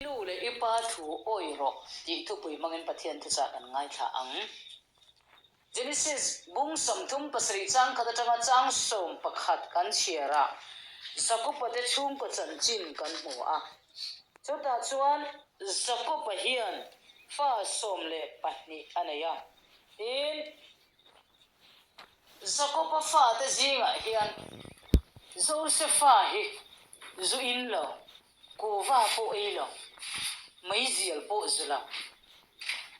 Nu leh i pa thu awih rawh tih thupui hmangin Pathian thuchah kan ngaithla ang. Genesis bung 37 chang khat atanga chang 11 kan chhiar a, Jakob-a te chhungkaw chanchin kan hmu a. Chutah chuan Jakob-a hian fa 12 a nei a, tin, Jakob-a fate zingah hian Josefa hi zu in lo, Kuhva pawh ei lo, meizial pawh zu lo,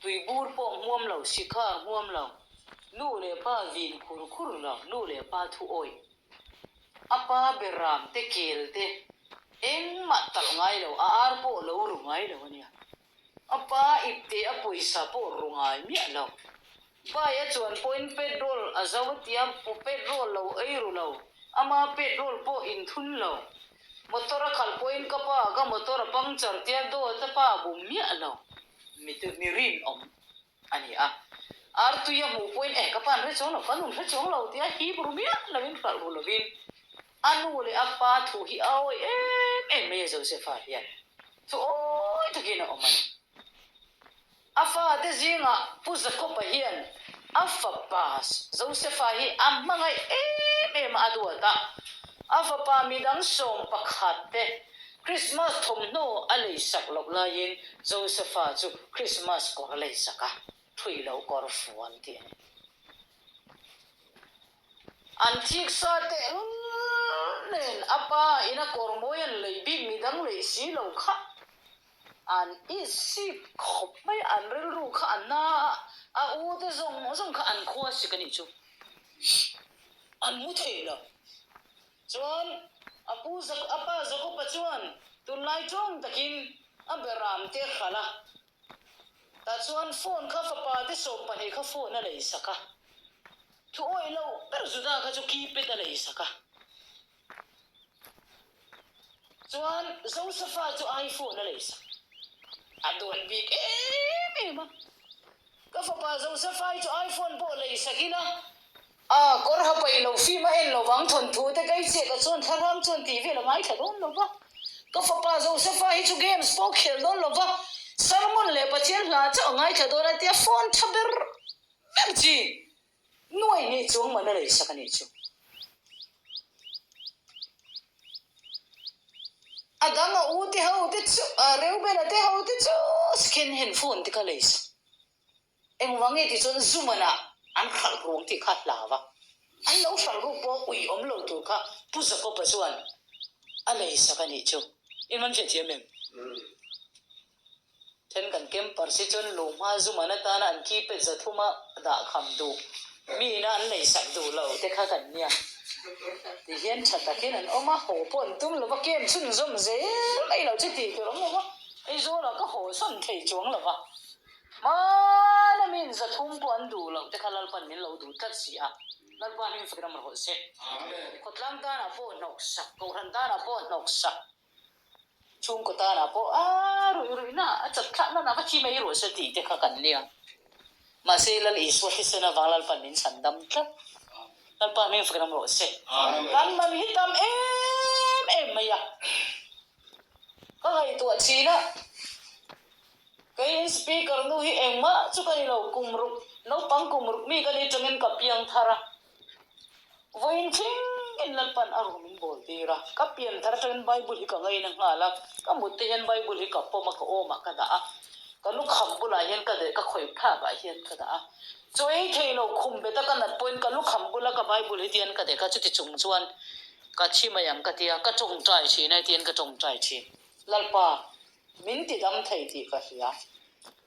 tuibur pawh hmuam lo, sikhar hmuam lo, nu leh pa vin khur khur lo, nu leh pa thu awih, a pa beram te kel te engmah talh ngai lo, a ar pawh lo ru ngai lo a nia. A pa ipte a pawisa pawh ru ngai miah lo. Bai a chuan pawhin petrol a zo a tia, petrol lo ei ru lo, ama petrol pawh inthun lo. Motor a khalh pawhin ka pa ka motor a puncture tia dawt a pa bum miah lo. Mi mi rinawm a ni a. Artui a hmuh pawhin eh ka pa an hre chuang lo, ka nun hre chuang lo tia hip ru miah lovin hralh ru lovin a nu leh a pa thu hi a awih em em mai a Josepha hian thu awi takin a awm a ni. A fate zingah Pu Jakob-a hian a fapa Josepha hi a hmangaih em em a, a duat a. A fapa midang 11 te Krismas thawmhnaw a leisak loh laiin Josepha chu Krismas kawr a leisak a, thui lo kawr fual tih a ni. An thiksa tehlul nen a pa in a kawr mawi an lei bik midang lei si lo kha An i sip khawp mai a, an rilru kha a na a, a u te zawng zawng kha an khua sik a nih chu. An mu thei lo. Chuan a pu a pa Jakob-a chuan tunlai tawng takin a beram te hralh a, tah chuan phone kha fapa te 12 kha phone a lei sak a, thu awih loh ber Juda kha chu keypad a lei sak a. Chuan Josepha chu iPhone a leisak. A duat bik em em a. Ka fapa Josepha hi chu iPhone pawh leisak ila, a kawr ha paih lo film a en lovang thawnthu te kei chiah ka chuan thlarang chuan tih vel a ngaithla dawn lo va. Ka fapa Josepha hi chu games pawh khel dawn lo va, sermon leh Pathian hla chauh a ngaithla dawn a tia phone tha ber ber chi Nuai hnih chuang man a leisak a nih chu. A dang a u te ho te chu, Reubena te ho te chu second hand phone te kha leisak. Engvang nge tih chuan Zuman-ah an hralh ruang tih kha hlau a. An lo hralh ruk pawh ui awm lo tur kha Pu Jacob-a chuan a leisak a nih chu. Engman hriatthiam em? Then kan camper si chuan luhma zuman atana an keypad zathuma dah kham duh, mi ina an leisak duh lo te kha kan nia. Ti hian tha takin an awm a, haw pawh an tum lo va, camp chhunzawm zel mai lo chu tih tur awm lo va, Aizawlah ka haw sawn thei chuang lo va, hmana miin 300 pawh an duh loh te kha Lalpan min lo duh tlat si a, Lalpa hming fak ram rawh se. Khawtlang tanah pawh hnawksak, Kohhran tanah pawh hnawksak. Chhungkaw tanah pawh a ruih ruihna a chat thlak nana va thi mai ruah se tih te kha kan nia. Mahse Lal Isua thisen avang Lalpan min chhan dam tlat. Lalpa hming fak ram rawh se. Kan man hi tam em em mai a. Ka ngaihtuah thin a, keiin speaker nu hi engmah chu ka ni lo, kum ruk, naupang kum ruk mi ka ni tangin ka piang thar a. Vawiin thlengin Lalpan a rawh min bawl tir a, ka pian thar atangin Bible hi ka ngaina nghal a, ka mut te hian Bible hi ka pawm a, ka awmah ka dah a, ka lukham bulah hian ka deh, ka khawih phakah hian ka dah a, chaw ei thei lo khum bet a ka nat pawhin ka lukham bula ka Bible hi tian ka dek a, chuti chung chuan ka thi mai ang ka ti a, ka tawngtai thin a, hetiang ka tawngtai thin. Lalpa, min ti dam thei tih ka hria.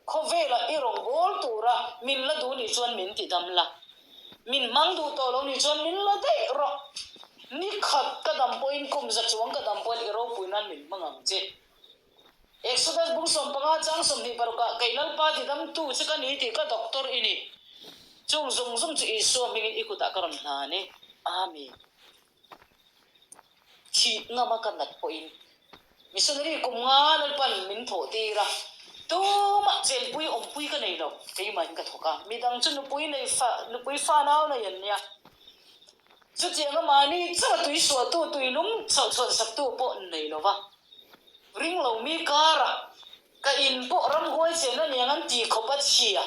Khawvela i rawngbâwl tura min la duh nih chuan min ti dam la, min hmang duh tawh lo nih chuan min la daih rawh. Ni khat ka dam pawhin kum za chuang ka dam pawhin i ropui nan min hmang ang che. Exodus bung 15 chang 26 ah kei Lalpa ti damtu che ka ni tih ka doctor i ni. Chung zawng zawng chu Isua hmingin i kutah ka rawn hlan e. Amen. Thih ngama ka nat pawhin missionary kum nga Lalpan min thawh tir a, tumah chenpui awmpui ka nei lo, keimahin ka thawk a, midang chu nupui nei fa nupui fa nau nei an nia. Chutianga mahni chauh a tui suahtu, tui lum chauh chhuan saktu pawh nei lo va, ring lo mi karah. Ka in pawh ramhuai chen aniang an ti khawp a chhia.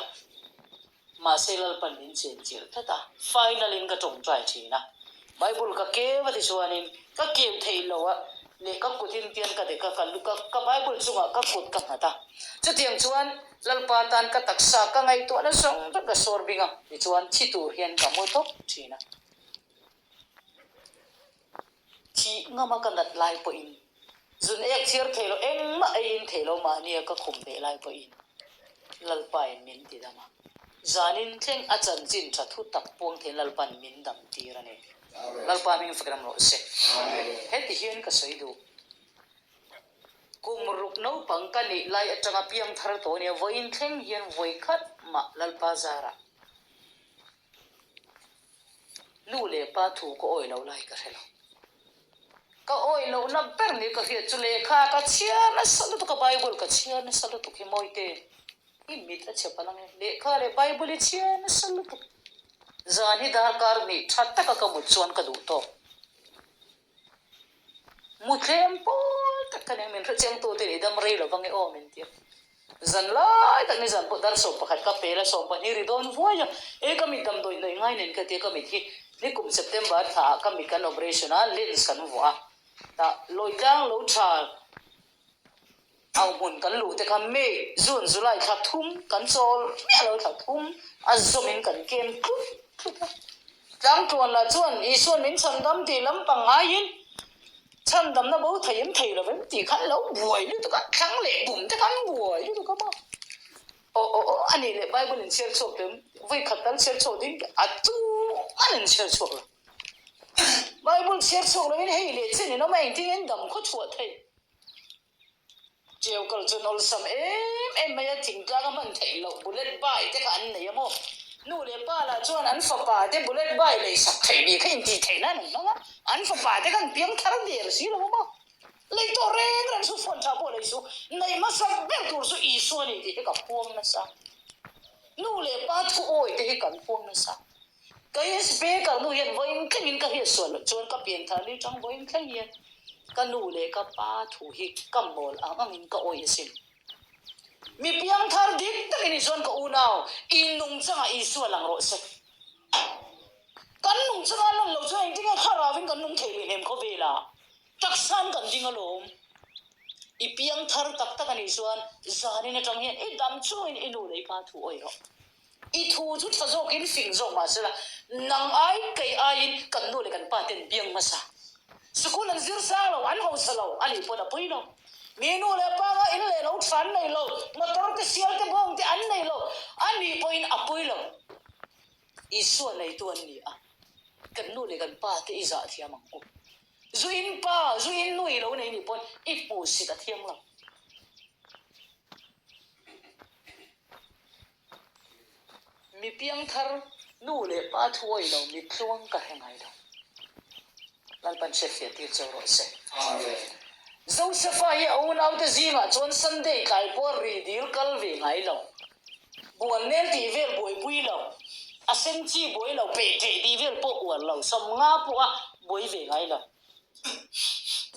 Mahse Lalpan min chen chilh tlat a, final in ka tawngtai thin a. Bible ka keu a ti chuanin ka keu theih lo a leh ka kut in tian ka dek a, ka ka ka Bible chungah ka kut ka nghat a. Chutiang chuan Lalpa tan ka taksa ka ngaihtuahna zawng vek ka sawr bing a, tichuan thi tur hian ka mu tawp thin a. Thih ngama ka nat lai pawhin zun ek chhiar thei lo engmah eiin thei lo mahnia ka khum beh lai pawhin Lalpain min ti dam a, zanin thleng a chanchin tha thu tak puang theiin Lalpan min dam tir a ni. Lalpa hming fak ram rawh se. Heti hian ka sawi duh. Kum ruk naupang ka nih lai atanga piangthar tawh nia vawiin thleng hian vawi khat mah Lalpa zarah Nu leh pa thu ka awih loh lai ka hre lo. Ka awih lohna ber ni ka hriat chu lehkha ka chhiar nasa lutuk a, Bible ka chhiar nasa lutuk hi Mawite i mit a chhe palh ang e, lehkha leh Bible i chhiar nasa lutuk. Zan hi darkar hnih tha taka ka mut chuan ka duh tawk. Mu tlem pawl tak ka nia, min hrechiang tu te nih dam rei lo vang e aw min ti a. Zan lai tak nizan pawh dar 11 ka pel a, 12 ri dawn vuai a, e ka mit damdawi hnawih ngai nen ka ti a, ka mit hi nikum September thla ah ka mit kan operation a, lens kan vuah a, tah lawitlang lo tha Auhmun kan luh te kha May, June, July thla thum kan chawl miah lo thla thum a zawmin kan kem tlut tlut a. Tlangtluan lah chuan Isuan min chhandam tih lampang ngaiin chhandamna bo thei em thei lo em tih khan lo buai lutuk a, thlang leh bum te khan buai lutuk a maw. Aw aw aw a nih leh Bible in chhiar chhuak teh vawi khat tal chhiar chhuak ding a tu an in chhiar chhuak lo. Bible chhiar chhuak loin hei leh chen in awm a engtin nge an dam khaw chhuah theih. Cheu kal chuan awlsam em em mai a, thingtlang a hman theih loh bullet bai te kha an nei a maw? Nu leh pa lah chuan an fapa te bullet bai lei sak theih ni kha intih theih nan an hmang a, an fapa te khan piang thar der si lo a maw? Lei tawh reng reng chu phone tha pawh lei su, neih hmasa ber tur chu Isua a ni tih hi ka puang nasa. Nu leh pa thu awi te hi kan puang nasa. Kei speaker nu hian vawiin thlengin ka hriat sual loh chuan ka pianthar ni tang vawiin thleng hian ka nu leh ka pa thu hi ka mawl ang angin ka awih asin. Mi piangthar dik takin i chuan ka unau i nungchangah Isua lang rawh se. Kan nungchanga lan loh chuan engtin nge thlarauin kan nung thei leh hnem khawvela taksan kan ding alawm. I piangthar tak tak anih chuan zanin atang hian i dam chungin i nu leh i pa thu awih rawh. I thu chu tha zawkin fing zawk mah sela, nang ai kei aiin kan nu leh kan pa ten biang hmasa. Sikul an zir sang lo, an hausa lo, a nih pawn a pui lo. Mi nu leh pa nga in leh lo tha an nei lo, motor te sial te bawng te an nei lo, a nih pawhin a pui lo. Isua neitu an ni a, kan nu leh kan pa te i zah thiam ang u. Zu in pa, zu in nu i lo nei nih pawn i hmuhsit a thiang lo. Mi piangthar nu leh pa thuawi lo mi tluang ka hre ngai lo. Lalpan hriatfiah tir cheu rawh se. Josepha hi a unaute zingah chuan Sunday tlai pawh ri dil kal ve ngai lo. Buannel tih vel buaipui lo, a sen chi buai lo, peh ṭeh tih vel pawh uar lo, 50 pawha buai ve ngai lo.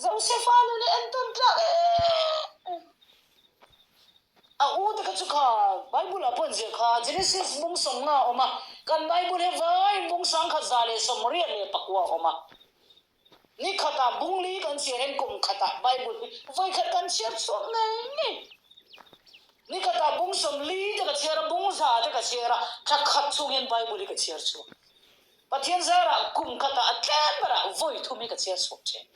Josepha nun hi entawn tlak em. A u te kha chu kha Bible ah pawh an ziah kha Genesis bung 50 a awm a, kan Bible hi vaiin bung 1184 a awm a. Ni khatah bung li kan chhiar hian kum khatah Bible hi vawi khat kan chhiar chhuak ngei ngei. Ni khatah bung 40 te ka chhiar a, bung 100 te ka chhiar a, thla khat chhung hian Bible hi ka chhiar chhuak. Pathian zarah kum khatah a tlem berah vawi thum hi ka chhiar chhuak thin.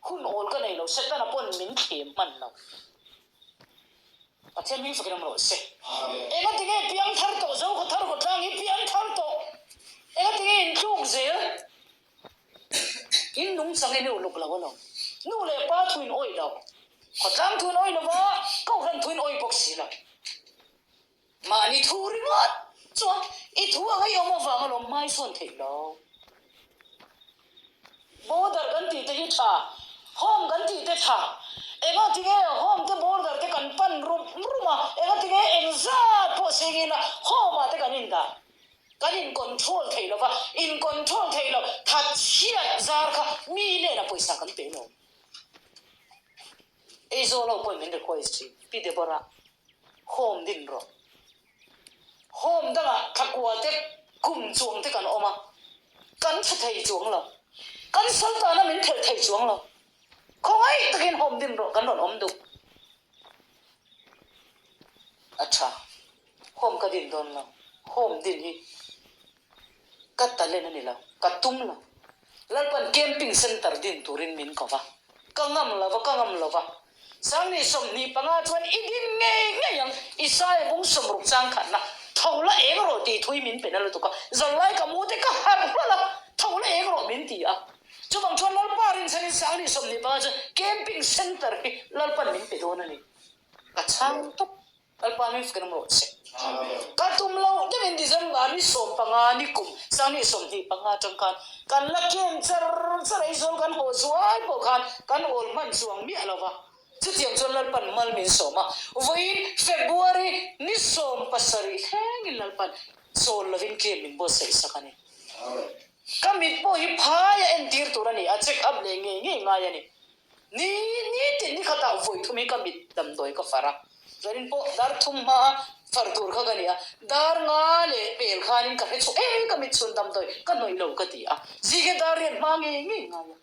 Hun awl ka nei lo, Setana pawn min thlem hman lo. Pathian hming fakin awm rawh se. Engatinge piangthar tawh zo khaw thar khawtlang hi piangthar tawh? Engatinge in tluk zel? In nungchang in i uluk lo alawm. Nu leh pa thu in awih lo. Khawtlang thu in awih lo va, Kohhran thu in awih bawk si lo. Mahni thu ringawt chuan i thu a ngaihawm avang alawm hmaisawn theih lo. Border kan tih te hi tha, home kan tih te tha. Enga tinge home te border te kan pan rum rum a, enga tinge engzat pawh sengin a home ah te kan indah. Kan in control thei lo va, in control thei lo thatchhiat zar kha mi hnenah pawisa kan pe lo. Aizawl ho pawhin min request thin, Pi Deborah, home din rawh. Home dangah thlakua te kum chuang te kan awm a, kan tha thei chuang lo. Kan saltana min thelh thei chuang lo. Khawngaih takin home din rawh kan rawn awm duh. A tha. Home ka din dawn lo. Home din hi ka talent a ni lo, ka tum lo. Lalpan camping centre din turin min ko va, ka ngam lo va, ka ngam lo va. Sangni 25 chuan i din ngei ngei ang, Isaia bung 60 chang khatna, tho la eng rawh tih thui min pe na lutuk a, zanlai ka mu te ka harh hlawlh a, tho la eng rawh min ti a. Chuvang chuan Lalpa rinchhanin Sangni 25 chuan camping centre hi Lalpan min pe dawn a ni. Ka chhang tawp. Lalpa min fken rawh che. Ka tum loh deuhin December ni 15 ni kum Sangni 25 atang khan kan la kem char char Aizawl kan haw zuai pawh khan kan awl hman chuang miah lo va. Chutiang chuan Lalpan mal min sawm a, vawiin February ni 17 thlengin Lalpan chawl lovin kem min buatsaih sak a ni. Ka mit pawh hi phai a entir tur a ni a, check up leh ngei ngei ngai a ni. Ni nitin ni khatah vawi thum hi ka mit damdawi ka far a, chuanin pawh dar thum hma a far tur kha ka ni a, dar nga leh pel khanin ka hre chhuak em ka mit chhun damdawi ka hnawih lo ka ti a, zing hi dar riat hma ngei ngei ngai a.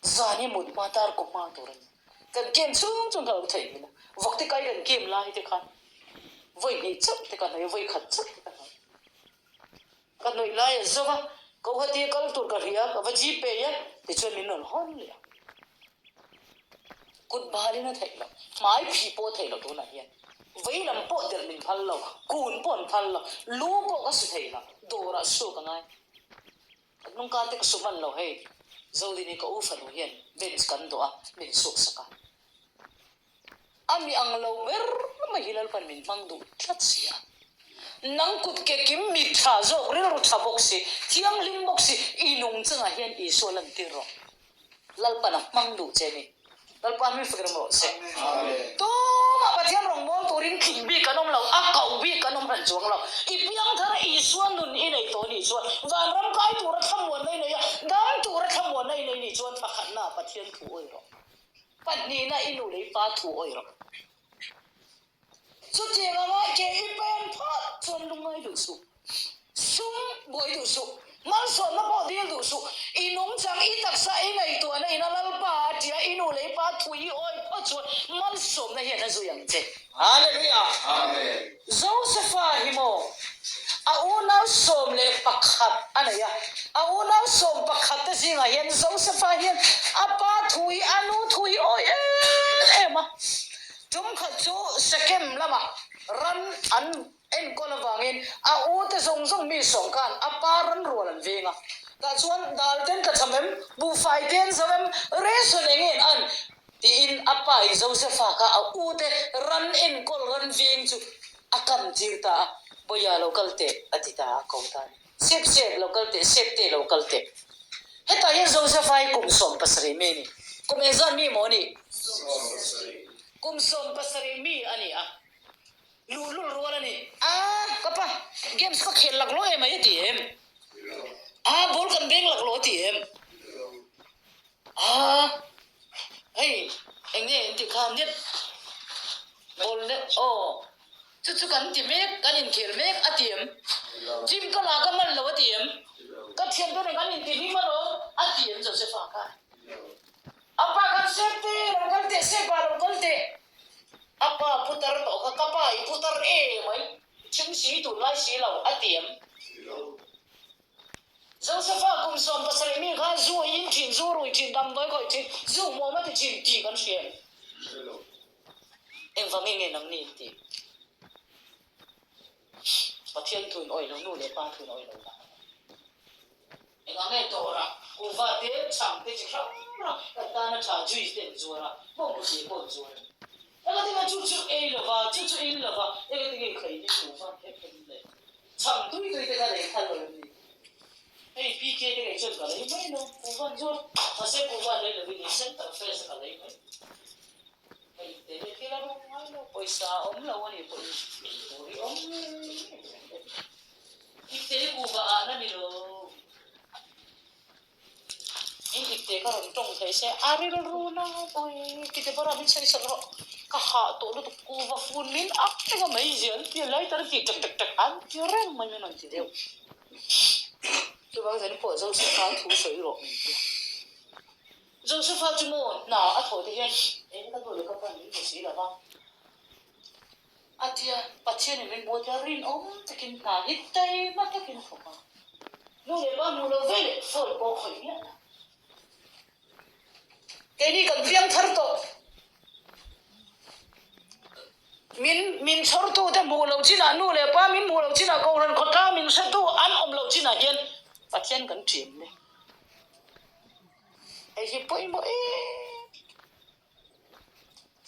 Zan hi mut hma dar kaw hma tur a ni. Kan game chung chung kha lo theih min a, vawk te kai kan game lai te khan vawi hnih chauh te ka hnawih a, vawi khat chauh te ka hnawih. Ka hnawih lai a zo va, Guwahati a kal tur ka hria, ka va Gpay a, tichuan min rawn hawn leh a. Kut balin a theih loh, hmai phih pawh a theih loh tunah hian. Vei lam pawh delh min phal lo, kun pawh an phal lo, lu pawh ka su thei lo, dawrah su ka ngai. Ka hnungkar te ka su hman lo hei, Zodini ka u fanu hian bench kan dawh a, min suk sak a. A mi ang lo ber mai hi Lalpan min hmang duh tlat si a. Nang kut ke kim mi tha zawk rilru tha bawk si, thianghlim bawk si, i nung chungah hian Isua lantir rawh. Lalpan a hmang duh che ni. Lalpa hming fak rem rawh se. Tumah Pathian rawngbâwl turin tling bik an awm lo, a koh bik an awm hran chuang lo. I piangthar Isua nun i nei tawh nih chuan, vanram kai tura thlamuanna i nei a, dam tura thlamuanna i nei nih chuan pakhatnaah Pathian thu awih rawh. Pahnihna i nu leh i pa thu awih rawh. Chutiang anga ke i pen phawt chuan lungngai duh suh, sum buai duh suh, malsawmna pawh dil duh suh, i nungchang i taksa i ngaihtuahna ina Lalpa a tia i nu leh i pa thu i awih phawt chuan malsawmna hian a zui ang che. Hallelujah! Amen. Josefa hi maw a unau 11 a nei a, a unau 11 te zingah hian Josefa hian a pa thu hi a nu thu hi awih em em a. Tum khat chu Shekem lamah ran an enkawl avangin a u te zawng zawng mi sawm khan a pa ran rual an veng a. Tah chuan dal ten ka cham em, buhfai te an zo em, ration eng nge an Tiin a pa in Josefa kha a u te ran enkawl ran veng chu a kam tir ta a, Bawia lo kal teh a ti ta a, ko ta a ni. Sep sep lo kal teh, sep te lo kal teh. Hetah hian Josefa hi kum 17 mi a ni. Kum engzat mi maw a nih? 17. Kum 17 mi a ni a, luhlul rual a ni. A, ka pa, games ka khel laklawh em ai a ti em? A, ball kan veng laklawh a ti em? Aa hei eng nge in tih kha net ball net aw chu chu kan ti mek kan inkhel mek a ti em gym ka la ka man lo a ti em ka thian te nen kan inti hlim alawm a ti em Josepha khan a pa khan sep te lo kal teh sep ah lo kal teh a pa putar tawh kha ka pa i putar emai thing si tunlai si lo a ti em. Josefa kum 17 mi khan zu a in thin, zu rui thin, damdawi khawih thin, zu hmuam a ti thin tih kan hria em? Engvang nge nang ni in tih? Pathian thu in awih lo, nu leh pa thu in awih lo vang a ni. Engah nge dawrah kuhva te, chhang te chi hrang hrang kan tana tha juice te an zuar a, bawnghnute pawh an zuar a ni. Engatinge chu chu ei lova, chu chu in lova, engatinge khaih hi kuhva kher kher in leh? Chhang tui tui te kha lei phal lo em ni? Hei PK te kei chuan ka lei mai lo, kuhva an zuar, mahse kuhva lei lovin in center fresh a ka lei mai. Hei te leh thil a rawng ngai lo, pawisa a awm lo a nih pawhin ei tur hi awm ngei ngei mai. Ipte hi kuhva ah na ni lo. In ipte ka rawn tawng thei se a rilru na awi ti te bawrah min sawi sak rawh ka hah tawh lutuk kuva fun min ak reng a mai zel ti a lighter tih tek tek tek an ti reng mai min rawn ti deuh. Chuvang zanin pawh Joseph-a thu sawi rawh min ti a. Joseph-a chu maw hna a thawh te hian eng ka nu leh ka pa min hmu si lo va. A tia, Pathianin min hmu tia rinawm takin hna hi taima takin a thawk a. Nu leh pa hmuh lo ve leh phone pawh khawih miah lo. Keini kan piang thar tawh. Min min chhawrtute hmuh loh chinah nu leh pa min hmuh loh chinah Kohhran khawtlang min hretu an awm loh chinah hian Pathian kan ṭiam mek. Hei hi pawimawh em.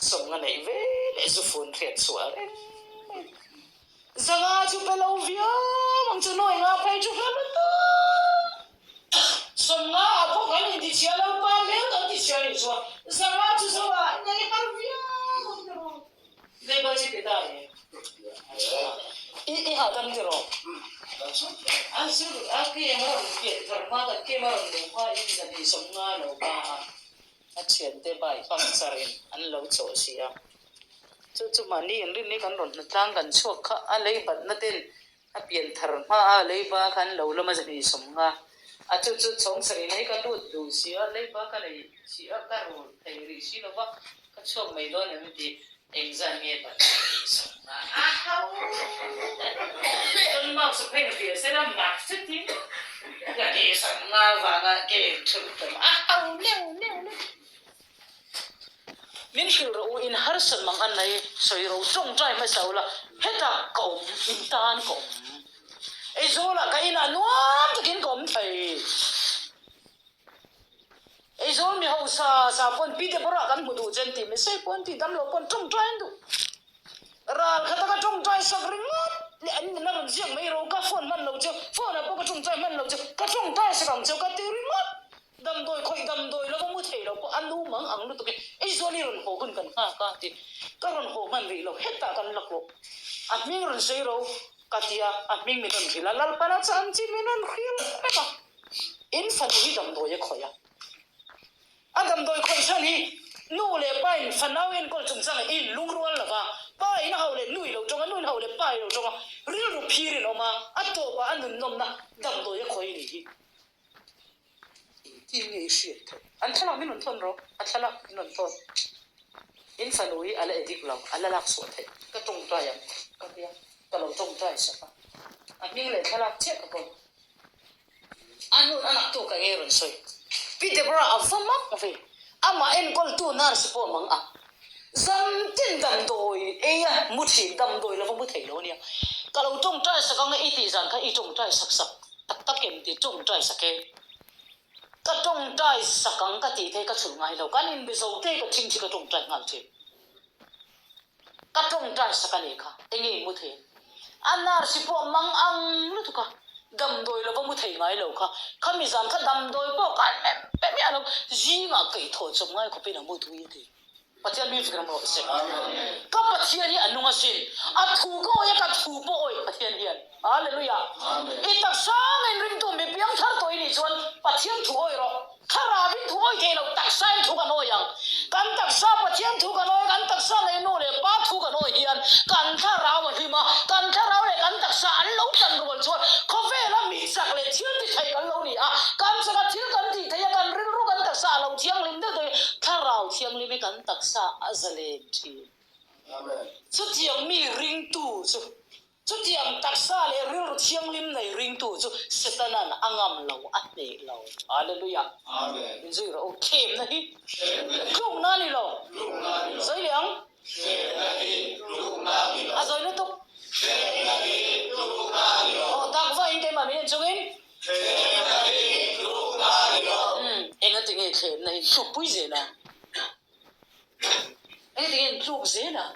Sawm a neih ve leh zu fun hriat chhuah reng mai. Zanga chu pe lo viau ang chu nawi nga phei chu hla lutuk. Sawmnga ah pawh kan intichhia lo pa hmel kan tichhia nih chuan zanga chu zo ah nei har viau ang tiraw. Leiba chi pe ta e. I i hahdam tiraw. An zu a kem a rawn pian thar hma kan kem a rawn luh hma in zahnih 50 lo pa a. A thiante bike puncture in an lo chawh si a. Chu chu mahni inrinni kan rawn hnatlang kan chhuak kha a lei batna ten a pian thar hma a lei ba khan lo lama zahnih 50 a chu chu chhawng sarih mai ka lut duh si a, lei ba ka nei si a ka rul thei rih si lo va ka chhuak mai dawn em tih engzat nge bat zahnih 50 a hau chuan mark chu phei na pian sela mak chutin zahnih 50 vanga game thulh tum a hau neuh neuh lutuk. Min hrilh rawh u, in harsat mang an nei, sawi ro tawngtai hmasa ula, hetah ka awm, in tan ka awm. Aizawlah ka inah nuam takin ka awm thei. Aizawl mi hausa sa pawn Pi Deborah kan hmu duh che an ti, Mesei pawh an ti, damlo pawn tawngtai an duh. Ral kha taka tawngtai sak ringawt leh an nena rawn ziak mai ro, ka phone hman lo che, phone ah pawh ka tawngtai hman lo che, ka tawngtai sak ang che ka ti ringawt. Damdawi khawih damdawi lova mu thei lo pawh a nu mang ang lutuk e, Aizawl i rawn haw hun kan nghak a ti, ka rawn haw hman rih lo, hetah kan lak rawh, a hming rawn sawi ro ka ti a, a hming min rawn hrilh a, Lalpana chuan chi min rawn hrilh vek a, in fanu hi damdawi a khawih a, a damdawi khawih chhan hi nu leh pa in fanau enkawl chungchangah i inlungrual lo va, pa in a hauh leh nu i lo tawng a, nu in hauh leh pa i lo tawng a, rilru phir in awm a, a tawpah a nunnawmna damdawi a khawih a nih hi. Engtin nge i hriat theih? An thlalak min rawn thawn rawh, a thlalak min rawn thawn. In fanu hi a la edit lo, a la lak chhuah theih. Ka tawngtai ang ka tia, ka lo tawngtai sak a. A hming leh thlalak chiah ka kawn. A nun a nak tu ka nge rawn sawi. Pi Deborah a va mak ve, amah enkawltu nurse pawh mang ang. Zantin damdawi ei a mu thin, damdawi lova mu thei lo ania. Ka lo tawngtai sak ang e i tih zan kha i tawngtai sak sak tak tak em tih tawngtai sak e. Ka tawngtai sak ang ka tih te ka chhulh ngai lo, kan inbe zo te ka thing chi ka tawngtai nghal thin. Ka tawngtai sak a nih kha, enge in mu thei? A nurse pawh mang ang lutuk a, damdawi lova mu thei ngai lo kha, khami zan kha damdawi pawh kan mem pe miah lo, zingah kaihthawh chawp ngai khawpin a mu tui a ti. Pathian mi fik ram rawh se. Ka Pathian hi a nung asin. A thu ka awih a, ka thu pawh awih Pathian hian. Hallelujah. I taksa ngei ringtu mi piang thar tawh i nih chuan Pathian thu awih rawh. Thlarauin thu awih thei lo, taksain thu kan awih ang. Kan taksa Pathian thu kan awih, kan taksa ngei nu leh pa thu kan awih hian kan thlarau a hlim a, kan thlarau leh kan taksa an lo tlan rual chuan khawvela mi chak leh thil ti thei kan lo ni a, kan chaka thil kan tih theih a, kan rilru kan taksa a lo thianghlim deuh deuh hi Thlarau Thianghlim hi kan taksa a zalen thin. Chutiang mi ringtu chu, chutiang taksa leh rilru thianghlim nei ringtu chu Setanan a ngam lo, a hneh lo. Hallelujah. Min zui rawh u. Thlemna hi tlukna a ni lo. Zawi leh ang. A zawi lutuk. Aw tak vahin keimah min en chungin. Umm, engati nge thlemna hi tlukpui zel a? Engati nge in tluk zel a?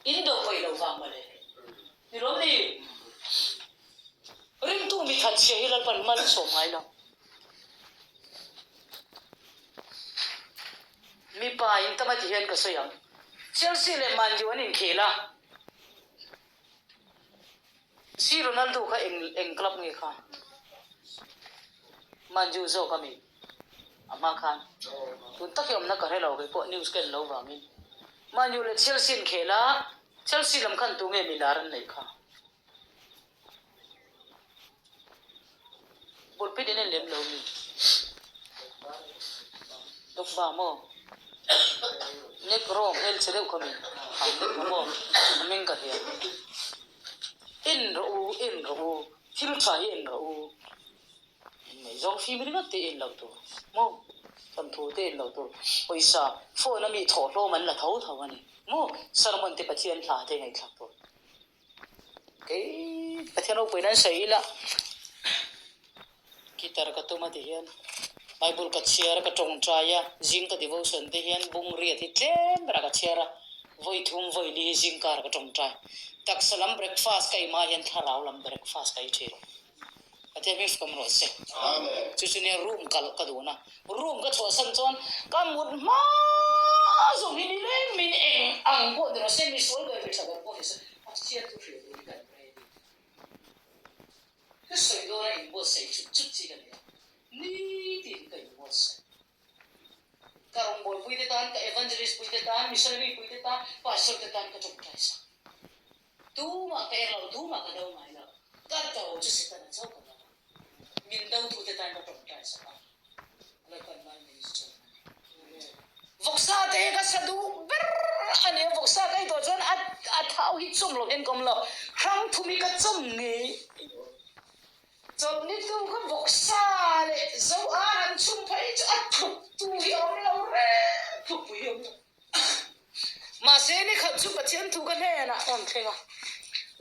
In do pawih lo vang mawle. Ni lawm ni? Ringtu mi that chhia hi Lalpan mal a sawm ngai lo. Mipa in tam a ti hian ka sawi ang. Chelsea leh Man U an inkhel a. Si Ronaldo kha eng eng club nge kha? Man U zawk a mi a hma khan tun tak hi awmna ka hre lo kei pawh news ka en lo vangin Man U leh Chelsea an khel a, Chelsea lam khan tunge mi lar an neih kha? Pulpit in en lem lo mi? Drogba maw? Negro hmelchhe deuh kha mi? Ang deuh kha maw? A hming ka hria. En rawh u, en rawh u, thil tha hi en rawh u. Ngaihzawng fim ringawt te en loh tur maw? Thawnthu te en loh tur. Pawisa phone a mi thawhhlawm an la tho tho a ni maw? Sermon te Pathian hla te ngaihthlak tur. Kei Pathian ropuiin an sawi ila guitar ka tum a ti hian Bible ka chhiar a ka tawngtai a, zing ka devotion te hian bung riat hi tlem berah ka chhiar a, vawi thum vawi li hi zing kar ka tawngtai. Taksa lam breakfast ka ei hma hian thlarau lam breakfast ka ei thin. Pathian hming fawm rawh se. Chu chu nia room kalh ka duhna. Room ka chhuahsan chuan ka mut hma zawng hi ni leng min eng ang pawh ni rawh se, misual ber mi tha ber pawh ni se, Pathian thu hrilh duhin kan ready. Thusawi dawna inbuatsaih chut chut chi ka ni a, nitin ka inbuatsaih. Ka rawngbawlpuite tan, ka evangelist puite tan, missionary puite tan, pastor te tan ka tawngtai sak. Tumah ka er lo, tumah ka do ngai lo. Ka do chu Setana chauh ka do a. Min dotute tan ka tawngtai sak a, Lalpan mai min sawm a ni. Vawksa te hi ka sa duh ber a ni a, vawksa ka ei tawh chuan a a thau hi chawm lo hian ka awm lo. Hrang thum hi ka chawm ngei. Chawlhni tu kha vawksa leh zo ar an chhum phei chu a tluk tu hi a awm lo reng, tlukpui hi a awm lo. Mahse, ni khat chu Pathian thu ka hnenah a rawn thleng a,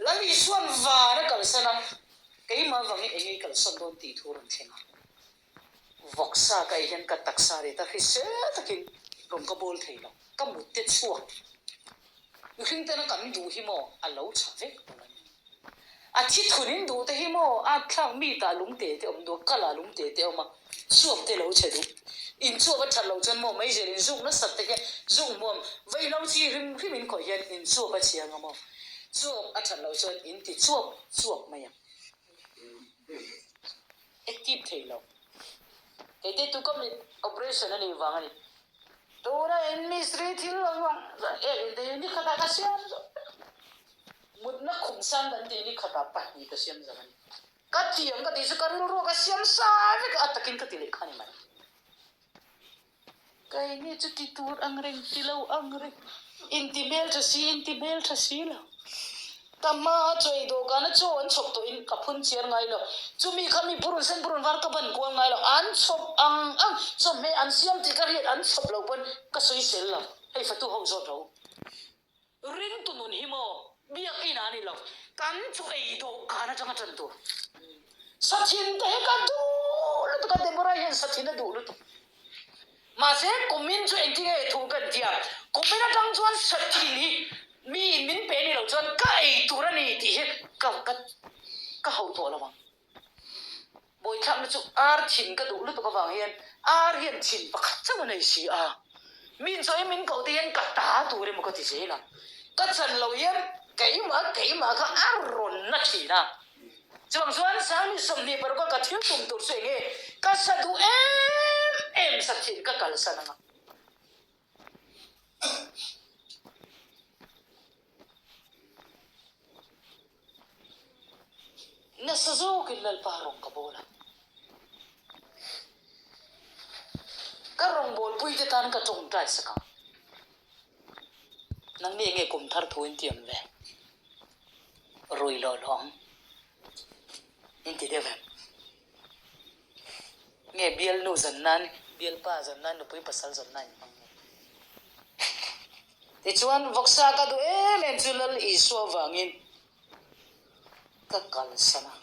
Lal Isua'n van a kalsan a, keimah vangin eng nge kalsan dawn tih thu a rawn thleng a. Vawksa ka ei hian ka taksa ret a hrisel takin rawn ka bawl thei lo, ka mut te chhuak. Mihring tena kan duh hi maw a lo tha vek lo a ni. A thi thun in duh te hi maw a thlak mi tah lung te te awm duh a, kal ah lung te te awm a, chuap te lo chhe duh. In chuap a that loh chuan maw meizel in zuk nasat te hian zuk hmuam vaihlo chi hrim hrim in khawih hian in chuap a chhia anga maw chuap a that loh chuan in ti chuap chuap mai ang. Active thei lo. Kei te tu ka mit operation a nih vang a ni. Tuna in mistri thil lo vang ek in te hi ni khatah ka siam zawk vek. Mutna khum sang kan tih ni khatah pahnih ka siam zawk a ni. Ka thiam ka tih chu ka rilru ka siam sa vek a, a takin ka ti leh kha ni mai. Keini chu ti tur ang reng ti lo ang reng, inti hmeltha si inti hmeltha si lo. Ka hma a chaw ei dawhkan a chaw an chhawp tawh in ka phun chiar ngai lo. Chumi kha mi purun sen purun var ka ban kual ngai lo. An chhawp ang ang, chawhmeh an siam tih ka hriat an chhawp lo pawn ka sawi sel lo. Hei fatu ho zawt ro. Ringtu nun hi maw biakinn ah a ni lo, kan chaw ei dawhkan atanga tan tur. Sathin te hi ka duh lutuk a, Deborah hian sathin a duh lutuk. Mahse kumin chu engtin nge thu kan tia, kumin atang chuan sathin hi miin min pe ni lo chuan ka ei tur a ni tih hi ka ka ka hauh tawh lo ang. Bawithlakna chu ar thin ka duh lutuk avang hian ar hian thin pakhat chauh a nei si a, min chawi min koh te hian ka ta tur emaw ka ti zel a, ka chan loh hian keimah keimah kha a rawn na thin a. Chuvang chuan Sangni 26 a ka thil tum tur chu eng nge ka sa duh em em sa thin ka kalsan ang a. Nasa zawkin Lalpa rawng ka bawl a. Ka rawngbawlpuite tan ka tawngtai sak ang. Nangni enge kum thar thu in ti awm ve? Rui lawh lawh ang in ti deuh em? Nge bialnu zan nan, bialpa zan nan, nupui pasal zan nan in hmang nge? Tichuan vawksa ka duh em em chu Lal Isua vangin ka kalsan a,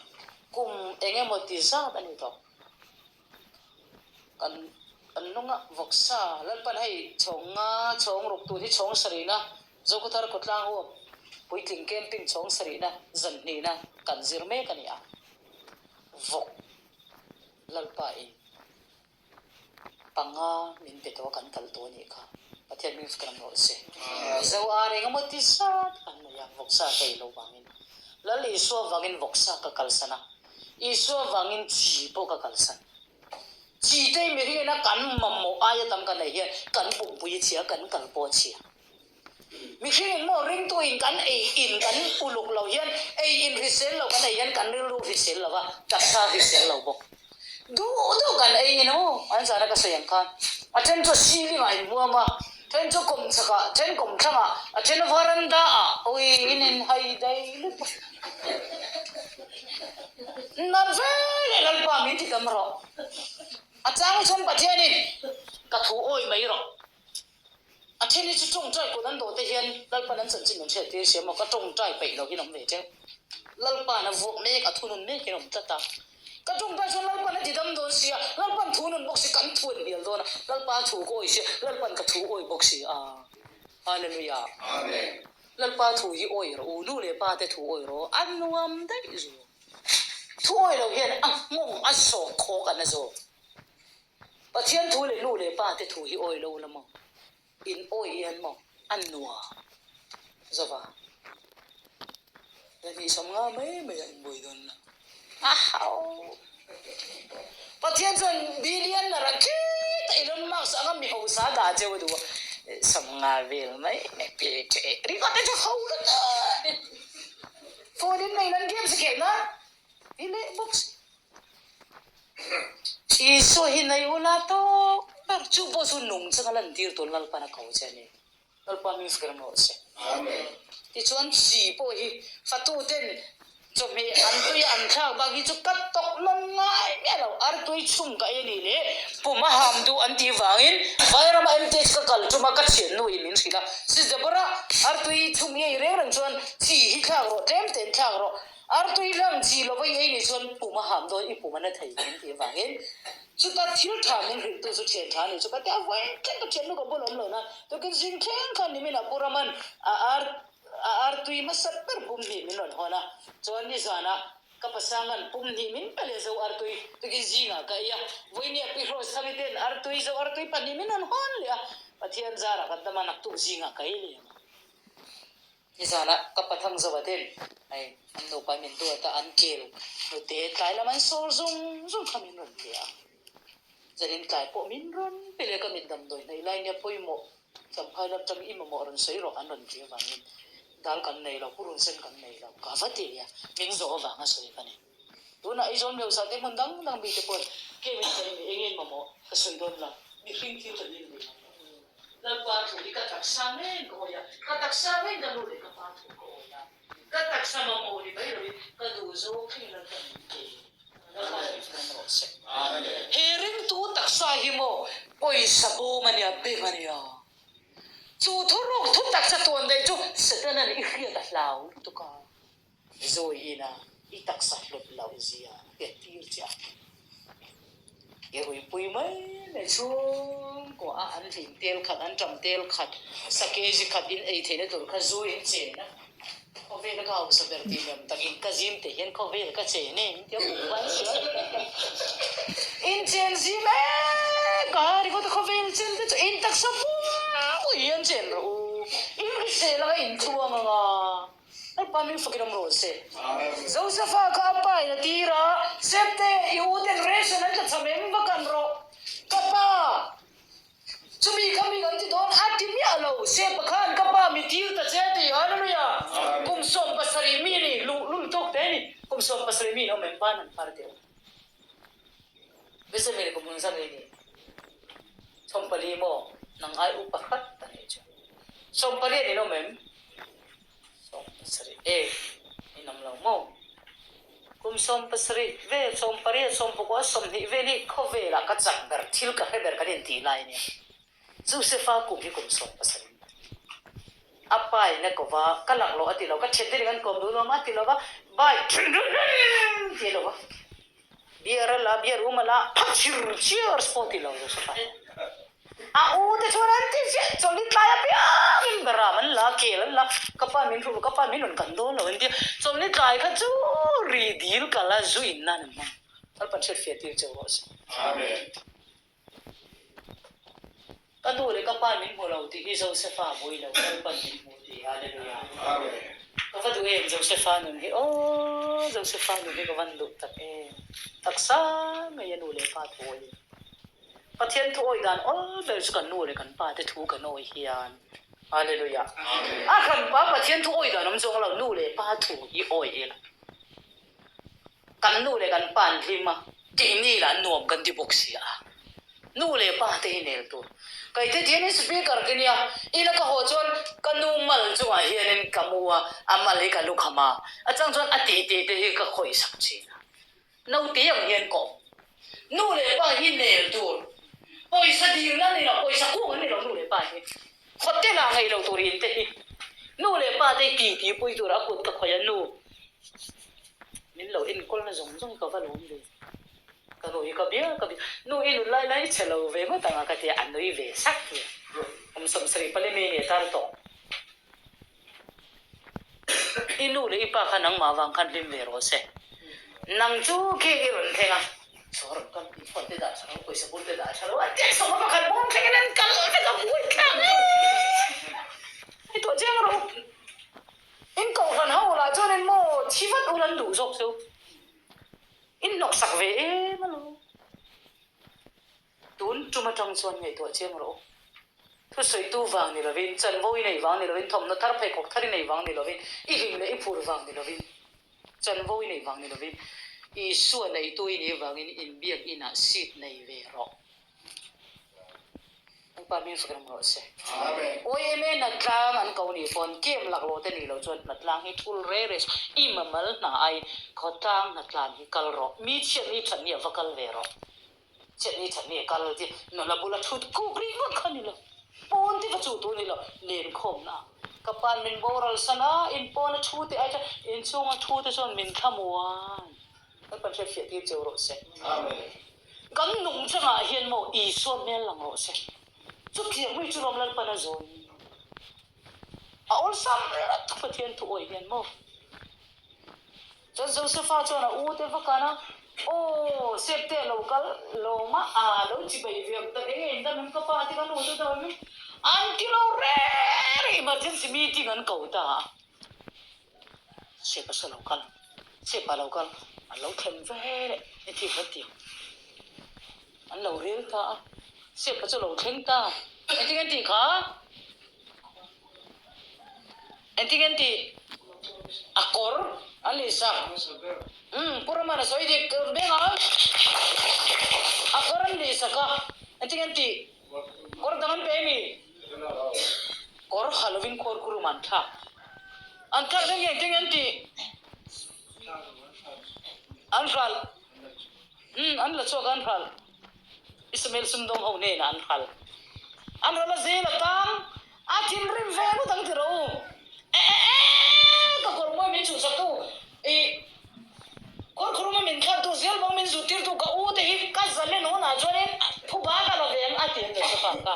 kum eng emaw ti zat a ni tawh. Kan kan hnunga vawksa Lalpan hei chhawng nga chhawng ruk tur hi chhawng sarihna Zokhawthar khawtlang huap puitling camping chhawng sarihna zan hnihna kan zir mek a ni a, vawk Lalpa in panga min pe tawh a kan kal tawh a nih kha Pathian hming chu kan rawh se. Mizo ar eng emaw ti zat kan nei a, vawksa ka ei lo vangin Lal Isua vangin vawksa ka kalsan a, Isua vangin chi pawh ka kalsan. Chi te mihringin a kan mamawh aia tam kan ei hian kan pumpui a chhia, kan kal pawh a chhia. Mihringin maw ringtuin kan ei in kan uluk lo hian ei in hrisel lo kan ei hian kan rilru hrisel lo va, taksa hrisel lo bawk. Duh duh kan ei in aw an zana ka sawi ang khan a then chu ceiling ah in huam a, then chu kawmchhak ah, then kawmthlang ah, a then varanda ah awi in in hai dai lutuk. Nat ve leh Lalpa min ti dam rawh. A chang chhung Pathianin ka thu awi mai rawh. A then hi chu tawngtai kut an dawh te hian Lalpan an chanchin an hriat tir sia maw ka tawngtai peih lo hian awm ve teuh. Lalpan a vuak mek a thunun mek hian awm tlat a. Ka tawngtai chuan Lalpan a ti dam dawn sia, Lalpan thunun bawk si kan thu an hnial dawn a, Lalpa thu ka awi sia, Lalpan ka thu awi bawk si a. Hallelujah. Amen. Lalpa thu hi awi rawh u, nu leh pa te thu awi rawh, a nuam daih zawk. Thu awi lo hian a nghawng a zawk khawk an a zawk. Pathian thu leh nu leh pa te thu hi awi lo la maw? In awi hian maw a nuam zova? Zahnih 50 mai mai a inbuai dawn lo. A hau! Pathian chuan billionaire a khit a Elon Musk anga mi hausa dah cheu a duh a, 50 vel mai mai pe teh ringawt te chu ho lutuk! Phone in nei lan games a khelh nan i leh bawk si. Isua hi nei ula tawk ber chu pawh chu nung changa lantir tur Lalpan a ko che a ni. Lalpa min fir rawh se. Tichuan chi pawh hi fatuten chawhmeh an tui a an thlak bak hi chu ka tawk nawn ngai miah lo. Artui chhung ka ei a nih leh pum a ham duh an tih vangin Vairama MTH ka kal tum a ka thiannu in min hrilh a. Sis Deborah, artui chhung i ei reng reng chuan chi hi thlak rawh, tlem tein thlak rawh. Artui hlang chi lova i ei nih chuan pum a ham dawn i pum a na thei min tih avangin chuta thil tha min hrilhtu chu thian tha a ni chu ka ti a, vawi thleng ka thiannu ka bul awm lo nan tukin zing thleng khan niminah Pu Raman a ar a artui hmasa ber pum hnih min rawn hawn a, chuan nizanah ka pasangan pum hnih min pe leh zo artui tukin zingah ka ei a, vawinia Pi Hrawsthami ten artui zo artui pahnih min rawn hawn leh a, Pathian zarah kan dam a naktuk zingah ka ei leh ang a. Nizanah ka pathang zo a den hei an nupa min duat a an kel hnute tlai lam an sawr zung zung kha min rawn pe a, zanin tlai pawh min rawn pe leh ka mit damdawi hnaih lai nia pawimawh Champhai lam tang i mamawh rawn sawi rawh an rawn ti avangin dal kan nei lo, purun sen kan nei lo ka va ti a, min zawh avanga sawi ka ni. Tunah Aizawl Meusa te hmun dang dang mite pawhin game in sawi mi engin mamawh ka sawi dawn lo, mihring thil tha dil ve ang. Lalpa thu hi ka taksa ngeiin ka awi a, ka taksa ngeiin ka nu leh ka pa thu ka awi a, ka taksa mamawh ni mai loin ka duh zawk thleng Lalpa min pe. Lalpa min fawm rawh se. He ringtu taksa hi maw pawisa bawm a nia, beng a nia. Chu thuruk thu taksa tuan daih chu Setana'n i hriat a hlau lutuk a. Zawi ina i taksa hlut loh zia hriat tir che a. I ruipui mai mai chhungkaw a an hlim tel khat, an ṭam tel khat, sakezi khat in ei theihna tur kha zu in chen a. Khawvel a ka hausa ber tih lem tak in ka zim teh hian khawvel ka chen e in tia pum vai sia. In chen zim e ka ringawt a khawvel chen te chu in taksa pum hian chen rawh u. In hrisel anga in tluang anga. Lalpa min fakin awm rawh se. Josefa kha a pa in a tir a, Septe, i u ten ration an tla cham em va kan rawh. Ka pa, chumi kha mi kan ti dawn a ti miah lo. Sepa khan ka pa mi tir ta che a ti. Hallelujah! Kum 70 mi ni, luh lul tawk te ni. Kum 70 mi in awm em ban an phar deuh. Bezamel kum hun zam ei ni. 40 maw nang ai upa hrat a nih chu. 18 in awm em? 70 e in awm lo maw? Kum 70 vel, 18, 19, 20 vel hi khawvelah ka chak ber, thil ka hre ber kan intih lai a nia. Josefa kum hi kum 70 a ni. A pa in a ko va, ka lak loh a ti lo, ka thiante nen kan kawm duh lo a ti lo va, bye ti a lo va. Beer a la, beer um a la, phak chir cheers pawh ti lo Josefa. A u te chuan an ti chiah, chawlhni tlai apiangin beram an la, kel an la, ka pa min hruh, ka pa min rawn kan dawn lo an ti a, chawlhni tlai kha chu ri dil kal a zu in nan an hmang. Lalpan hriatfiah tir cheu rawh se. Amen. Ka nu leh ka pa min hmu lo tih hi Josefa buai lo, Lalpan min hmu tih, Hallelujah. Amen. Ka va duh em Josefa nun hi aw, Josefa nun hi ka van duh tak em, taksa ngei a nu leh pa thu a in. Pathian thu awih dan awl ber chu kan nu leh kan pa te thu kan awih hian. Hallelujah. A hranpa Pathian thu awih dan awm chuang lo, nu leh pa thu hi awih ila. Kan nu leh kan pa an hlim a, keini lah nuam kan ti bawk si a. Nu leh pa te hi nel tur. Kei te tianin speaker ka nia, ila ka haw chuan ka nu mal chungah hianin ka mu a, a mal hi ka lu kham a, a chang chuan a tih tih te hi ka khawih sak thin a. Naute ang hian ka awm. Nu leh pa hi nel tur. Pawisa dilna ni lo, pawisa kung an ni lo nu leh pa hi. Hotel ah ngaih lo tur in te hi. Nu leh pa te hi ti pui tur a kut ka khawih a nu. Min lo enkawl na zawng zawng hi ka va lawm ve. Ka nu hi ka bia ka bia. Nu i nun lai lai i chhe lo ve ngawt ang a ka ti a, a nui ve sak ve. Kum 70 pali mi nge tar tawh. I nu leh i pa kha nangmah vang khan hlim ve rawh se. Nang chu khi i rawn thleng a, saw rawn kal i phone te dah tha lo, pawisa bur te dah tha lo, a tia sawma pakhat bawm thlengin an kal vek a, buai thlak e. I tuah chiang rawh u. In kohhran ho lah chuanin maw thi vat ul an duh zawk chu. In hnawksak ve em alawm. Tun tum atang chuan ngaihtuah chiang rawh u. Thusawitu vang ni lovin, chanvo i nei vang ni lovin, thawmhnaw thar pheikhawk thar i nei vang ni lovin, i hlim leh i phur vang ni lovin, chanvo i nei vang ni lovin, Isua neitu i nih vangin inbiak inah seat nei ve rawh. Lalpa hming fak reng rawh se. YMA hnatlang an ko nih pawn kem laklawh te nih loh chuan hnatlang hi thul re re suh. I mamal hna ai khawtlang hnatlan hi kal rawh. Mi chhiat ni that ni ah va kal ve rawh. Chhiat ni that ni ah kal ti nula bula thut kuk rih ngawt kha ni lo. Pawn te va chuh tur ni lo. Lenkhawmna ah ka pan min boral san a, in pawn a thu te ai chuan inchhung a thu te chuan min thlamuan. Lalpan hriatfiah tir cheu rawh se. Kan nung changah hian maw Isua hmel lang rawh se. Chutiang mi chu ram Lalpan a zawn. A awlsam rat Pathian thu awih hian maw. Chuan Josefa chuan a u te va kan a, Aw, Septe a lo kal lawm a, a lo chi bai ve ang tak eng eng dam em ka pa te ka nu te dam em an ti lo reng reng emergency meeting an ko ta a. Sepa saw lo kal, Sepa lo kal, an lo thlen ve leh heti kha ti ang. An lo rel ta a, Sepa chu lo thleng ta. Engtin an tih kha? Engtin an tih? A kawr an lei sak. Umm, Pu Ramana sawi dik beng a, a kawr an lei sak a, engtin an tih? Kawr dang an pe a mi? Kawr ha lovin khuar kurum an thlak. An thlak reng nge keng an tih? An hralh. Umm, an la chhuak a an hralh. Ismael sumdawng ho hnenah an hralh. An hralh a zel a tang. A thinrim ve ngawt ang ti rawh u. E e e! Ka kawr mawi min chhuhsak tu, i kawr khuruma min thlak tu, zel bang min zut tir tu ka u te hi ka zalen hunah chuanin phuba ka la ve ang a ti an lo hre phak a.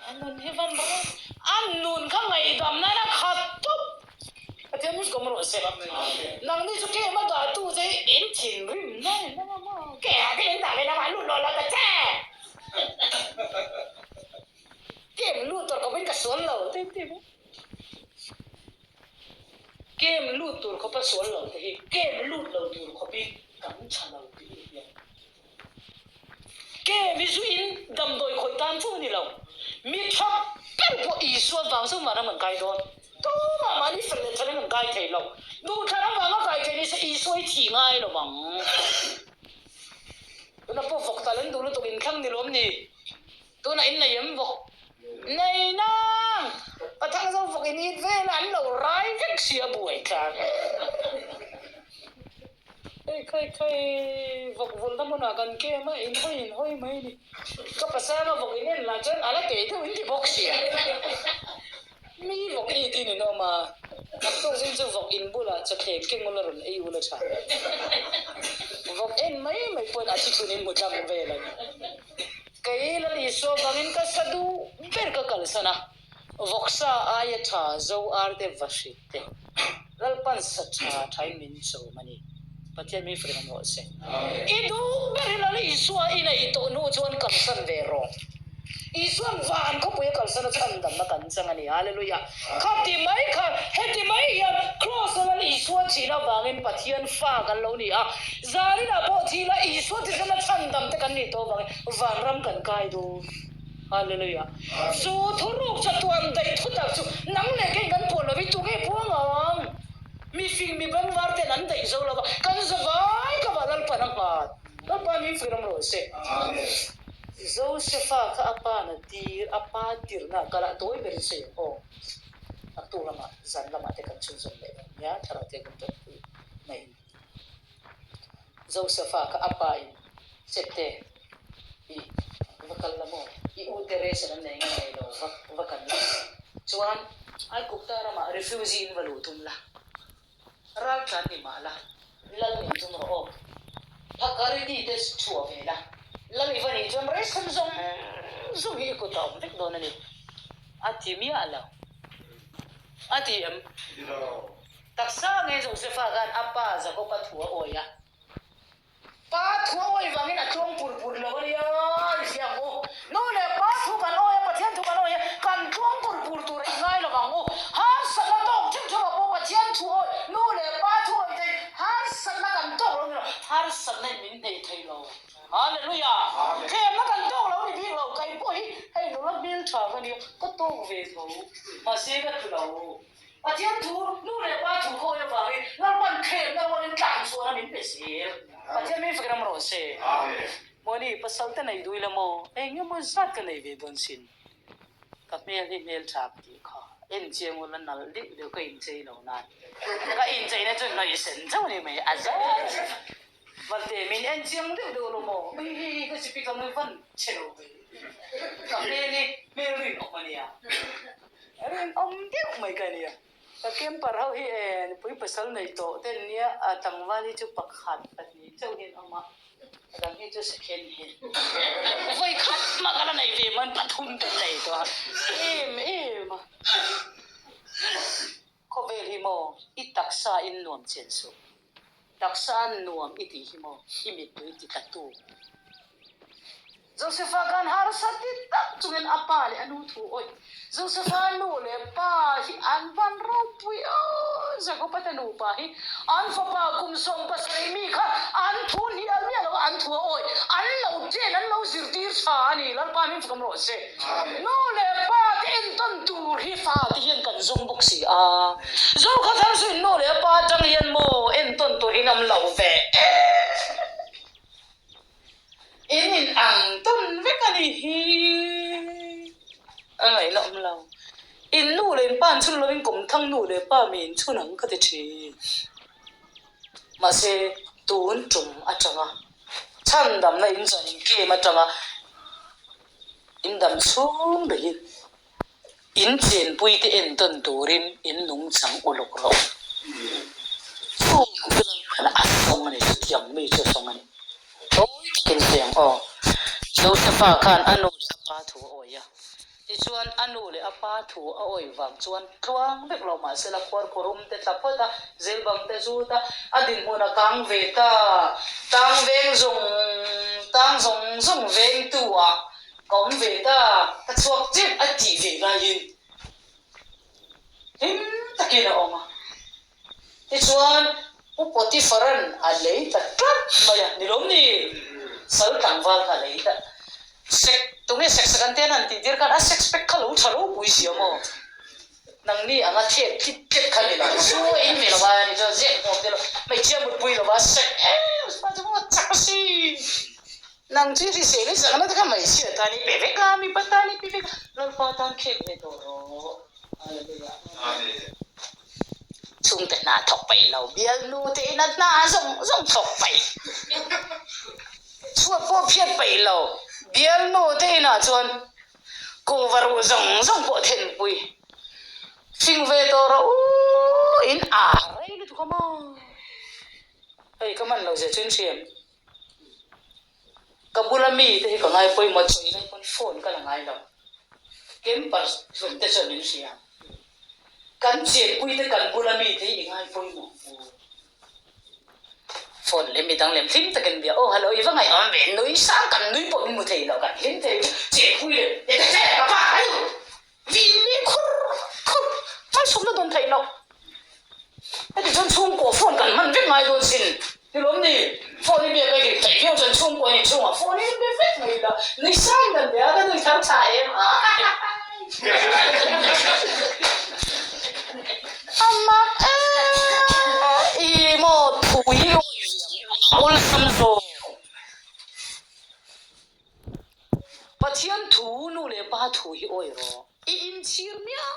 A nun hi van rawh. A nun kha ngaihdam nana khat tawp. Pathian hi kawm rawh se. Nangni chu kem a dah tu che hi in thinrim na in a maw? Ke ah te in dah ve lamah lut lawh lo ta che. Kem lut tur khawpin ka sual lo te ti maw? Kem lut tur khawpa sual lo te hi kem lut lo tur khawpin kan tha lo tih hi a piang. Ke mi zuiin damdawi khawih tan chauh a ni lo. Mi tha ber pawh Isua vang chu vanram an kai dawn. Tumah mahni fel leh thalin an kai thei lo. Duhthlan avanga kai thei ni se Isua hi thih ngai lo vang. Tuna pawh vawk tal an duh lutuk inthlang ni lawm ni? Tunah in nei em vawk? Nei nang! Pathang zo vawk in it vel a an lo rai vek si a buai tlang. Hei khai khai vawk vawlhna hmunah kan kem a, in hawi in hawi mai a ni. Ka pasanga vawk in en lah chuan a la teh deuh in ti bawk sia. Mi vawk i tin in awm a, naktuk zing chu vawk in bulah chawthleng keng ula rawn ei ula tha. Vawk en mai mai pawhin a thithun in hmu tlang vel a ni. Kei Lal Isua vangin ka sa duh ber ka kalsan a, vawksa aia tha zo ar te va hrit te. Lalpan sa tha thain min chawm a ni. Pathian min fak rawh se. I duh ber hi Lal Isua i neih tawh hnu chuan kalsan ve rawh. Isuan van khawpui a kalsan a chhandamna kan chang a ni. Hallelujah! Khati mai khan, heti mai hian Kraws a Lal Isua thihna avangin Pathian fa kan lo ni a. Zaninah pawh thi ila Isua thisen a chhandam te kan nih tawh avangin vanram kan kai dawn. Hallelujah! Chu thuruk chatuan daih thutak chu nang leh kei kan puan lovin tunge puang ang? Mifing mi bengvar ten an daih zo lova, kan zavai ka va Lalpan a nghat. Lalpa min fir ang rawh se. Josefa kha a pa na tir, a pa tirna a kal a, tawi berin sawi ang aw. Naktuk lamah, zan lamah te kan chhunzawm leh dawn nia, thlarau te kan tanpui na in. Josefa kha a pa in, Sette, i va kal la maw? I u te ration an nei nge nei lo, va va kan la. Chuan Aigupta ramah refugee in va luh tum la. Raltlan ni mah la, lal nih tum rawh aw. Phakariti te chhuah ve la, lal i va nih chuan ration zawng zawng hi i kut a awm vek dawn a ni. A ti miah lo. A ti em? Taksa nge Josefa khan a pa Jakob-a thu a awi a. Pa thu a awi vangin a tluang pur pur lo a nia, i hria ang u. Nu leh pa thu kan awi a, Pathian thu kan awi a, kan tluang pur pur tur i ngai lo ang u. Harsatna tawk theuh theuh ah pawh Pathian thu awi, nu leh pa thu awi thei, harsatna kan tawk lo ni lo, harsatna in min hneih thei lo. Hallelujah! Thlemna kan tawk lo ni bik lo, kei pawh hi hei nula hmeltha ka nia, ka tawk ve tho, mahse ka tlu lo. Pathian thu, nu leh pa thu khawi avangin Lalpan thlemna rualin tlan chhuan a min pe zel. Pathian min fek ram rawh se. Mawni, pasal te nei dui la maw? Eng emaw zat ka nei ve dawn sin. Ka hmel hi hmel tha ka tih kha. En chiang ula nalh deuh deuh ka inchei lo nan. Ka incheina chu hnawih sen chauh a ni mai. A zat Valte, min en chiang deuh deuh lo maw? Ui hei hei ka sipi ka ngawi van che lo ve. Ka hmel hi hmel rinawm a nia. Rinawm deuh mai ka nia. Ka camper ho hi e nupui pasal nei tawh ten nia a tlangval hi chu pakhat pahnih chauh hian awm a, a dang hi chu second hand. Vawi khat mah ka la nei ve man pathum te nei tawh a, em em a. Khawvel hi maw i taksa in nuam chen suh. Taksa nuam i tih hi maw i mittui ti tla tu. Josefa khan harsa ti tak chungin a pa leh a nu thu awih. Josefa nu leh pa hi an van ropui aw. Jakoba te nupa hi an fapa kum 70 mi kha an thu hnial miah lo a, an thu a awih. An lo chen, an lo zirtir tha a ni. Lalpa min fukam rawh se. Nu leh pa te entawn tur hi fa te hian kan zawng bawk si a. Zokhaw thar chu in nu leh pa atang hian maw entawn tur in awm lo ve em? In in ang tawn vek a nih hi. A ngaihna awm lo. In nu leh in pa an chhun lovin kawmthang nu leh pa mi in chhun ang ka ti thin. Mahse tun tum atanga chhandamna in chan in kem atanga In dam chhung behin in chenpuite entawn turin in nungchang uluk rawh. Chu chu Lalpan a sawng a ni, chutiang mi chu a sawng a ni. Tawi takin sawi ang aw. Josefa khan a nu leh a pa thu a awih a, tichuan a nu leh a pa thu a awih vang chuan tluang vek lo mahsela khuarkhuarum te tla phawt a, zelbang te zut a, a dinhmun a kang ve ta. Tang veng zawng tang zawng zawng vengtu ah ka awm ve ta, ka chhuak tep a tih ve laiin hlim takin a awm a. Tichuan Pu Potiphar-a'n a lei ta tlat mai a, ni lawm ni? Sal tlangval kha a lei ta. Sek, tunge sek sak an tian an tih tir khan a sex pack kha lo tha ropui si a maw? Nangni anga thlep thlip thlep kha ni lo, zu a in ve lo va, ni chuan zep hmuam te lo, hmeichhia mutpui lo va, sek em pa chu maw chak si. Nang chu i hrisel i chakna te kha hmeichhia tan i pe vek a, mipa tan i pe vek a, Lalpa tan thlep ve tawh rawh. Hallelujah. Chhungte hna thawk peih lo, bialnu te ina hna zawng zawng thawk peih, chhuat pawh phiat peih lo, bialnu te inah chuan Kuhva ruh zawng zawng pawh thenpui hring ve tawh rawh u in a rei lutuk a maw? Hei ka man lo zia chu in hriam. Ka bula mi te hi ka ngai pawimawh chaw i lai pawn phone ka la ngai lo. Camper hlum te chuan min hria. Kan chenpui te kan bula mi te hi i ngai pawimawh u. Phone leh midang lem hlim takin bia, Aw hello i va ngaihawm ve, nui sang kan nui pawh min hmu thei lo, kan hlim thei lo, che pui leh e ta che ka pa ka nu vin leh khur khur malsawmna dawn theih loh. Heti chuan chhungkaw phone kan hman vek ngai dawn sin, ni lawm ni? Phone i biak aiin theih viau chuan chhungkaw in chhungah phone in be vek mai ila, nui sang kan bia ka nui thar tha em a. A mak e i maw thu hi awlsam zawk. Pathian thu nu leh pa thu hi awi rawh. I inchhir miah.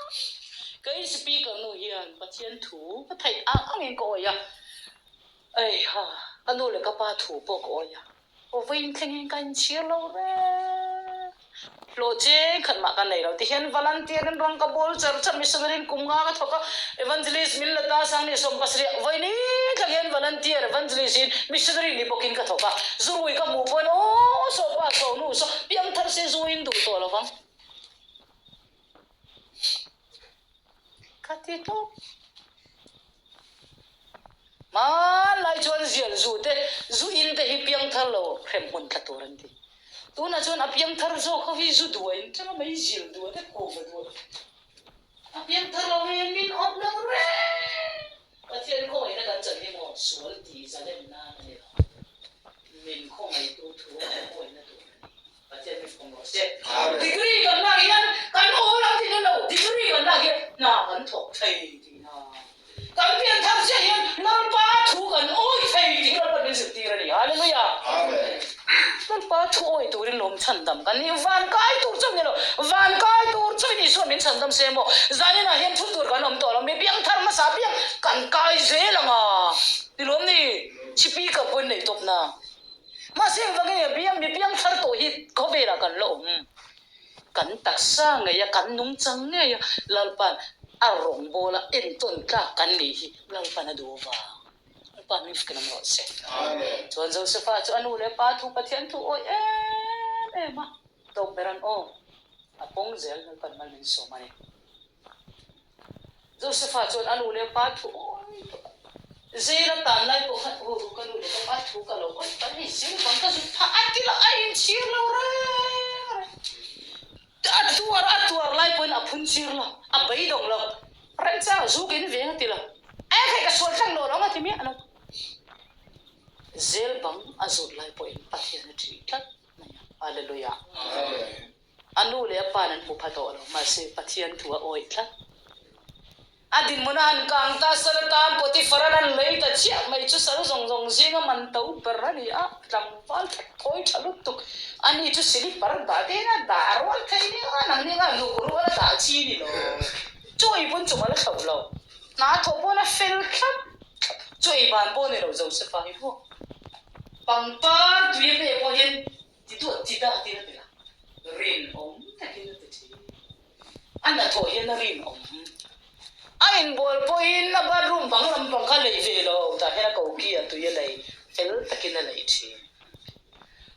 Kei speaker nu hian Pathian thu ka theih ang angin ka awi a. Eiha, ka nu leh ka pa thu pawh ka awi a. Aw vawiin thlengin ka inchhir lo reng. Hlawh cheng khat mah ka nei lo. Tihian volunteer in rawng ka bawl char char missionary in kum nga ka thawk a, evangelist min la ta sang ni 70 ah vawiin thleng hian volunteer evangelist in missionary ni bawkin ka thawk a. Zurui ka hmuh pawhin aw saw pa saw nu saw piangthar se zu in duh tawh lo vang. Ka ti tawp. Hmanlai chuan zial zu te, zu in te hi piangthar lo hremhmun tla tur an ti. Tunah chuan a piangthar zawk ho hi zu duai in tanga mai zial duah te kawm a duah. A piangthar lo hi min awm lo reng. Pathian khawngaihna kan chan hi maw sual tih zalem nan a ni lo. Min khawngaihtu thu a khawngaihna tur a ni. Pathian min fawm rawh se. Degree kan lak hian kan awl ang tih na lo, degree kan lak hian hna kan thawk thei tih na. Kan pian thar chiah hian Lalpa thu kan awi thei tih Lalpa min zirtir a ni. Hallelujah! Lalpa thu awi turin lawm chhandam kan ni. Van kai tur chauh ni lo, van kai tur chauhin Isua min chhandam se maw? Zaninah hian thu tur kan awm tawh lo, mi piangthar hmasa piang kan kai zel ang a. Ni lawm ni? Chhipi ka pawn nei tawp na. Mahse engvang nge biang mi piangthar tawh hi khawvelah kan la awm? Kan taksa ngei a, kan nungchang ngei a, Lalpa'n a rawngbawla entawn tlak kan nih hi Lalpa'n a duh vang. Lalpa min fkin awm rawh se. Chuan Josefa chu a nu leh pa thu Pathian thu awih em em a, tawk ber an aw a pawng zel Lalpa'n mal min sawm a ni. Josefa chuan a nu leh pa thu awih tawh a. Zir a tan lai pawh khan aw ka nu leh ka pa thu ka lo awih palh hei zir bang ka zut phah a ti lo a inchhir lo reng reng. A tuar a tuar lai pawhin a phun chir lo, a beidawng lo. Remchang zuk in veng a ti lo. E khai ka sual tlang lo lo a ti miah lo. Zel bang a zut lai pawhin Pathian a ṭih tlat mai a. Hallelujah. A nu leh a pa'n an hmu pha tawh lo, mahse Pathian thu a awih tlat. A dinhmun a han kang ta, sal atan Potiphar-a'n an lei ta chiah mai chu sal zawng zawng zinga man to ber a ni a, tlangval that thawi tha lutuk. Ani chu silipar dah te hian a dah rual thei nia, nang ni anga luk rual a dah chi ni lo. Chu ei pawn chuma la thlauh lo, hna thawh pawn a fel thlap thlap. Chu ei ban pawh ni lo Joseph-a hi maw? Pangpar tui a pek pawh hian Ti duah ti dah tin a ti la, rinawm takin a ti thin. A hnathawh hian a rinawm. A inbual pawhin a bathroom bang lampang kha lei ve lo, tah hian a koki a tui a lei, fel takin a lei thin.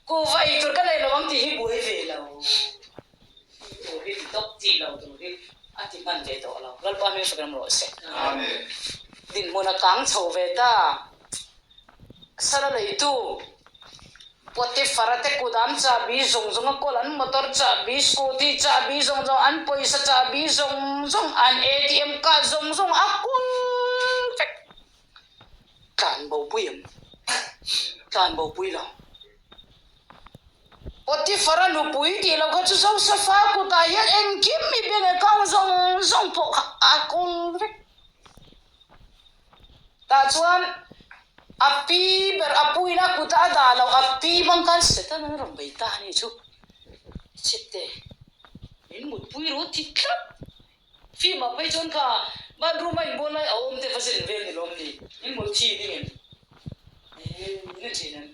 Kuhva ei tur ka nei lo ang tih hi buai ve lo. Tur hi ti tawp tih lo tur hi a ti hman ve tawh lo. Lalpa hming hre ram rawh se. Dinhmun a kang chho ve ta. Sala leitu Potiphar-a te kudam chahbi zawng zawng a kawl, an motor chahbi, scooty chahbi zawng zawng, an pawisa chahbi zawng zawng, an ATM card zawng zawng a kawl vek. Tlan bo pui em? Tlan bo pui lo. Potiphar-a nupui tih lo kha chu Joseph-a kutah hian engkim mi bank account zawng zawng pawh kha a kawl vek. Tah chuan a pi ber a puin a kut a dah loh a pi hmang khan Satan an rawn bei ta a nih chu. Chhete min mutpui ru ti tlat. Film ah phei chuan kha bathroom a inbual lai a awm te va zin vel ni lawm ni. Min mut thi ding em? Min en thin em?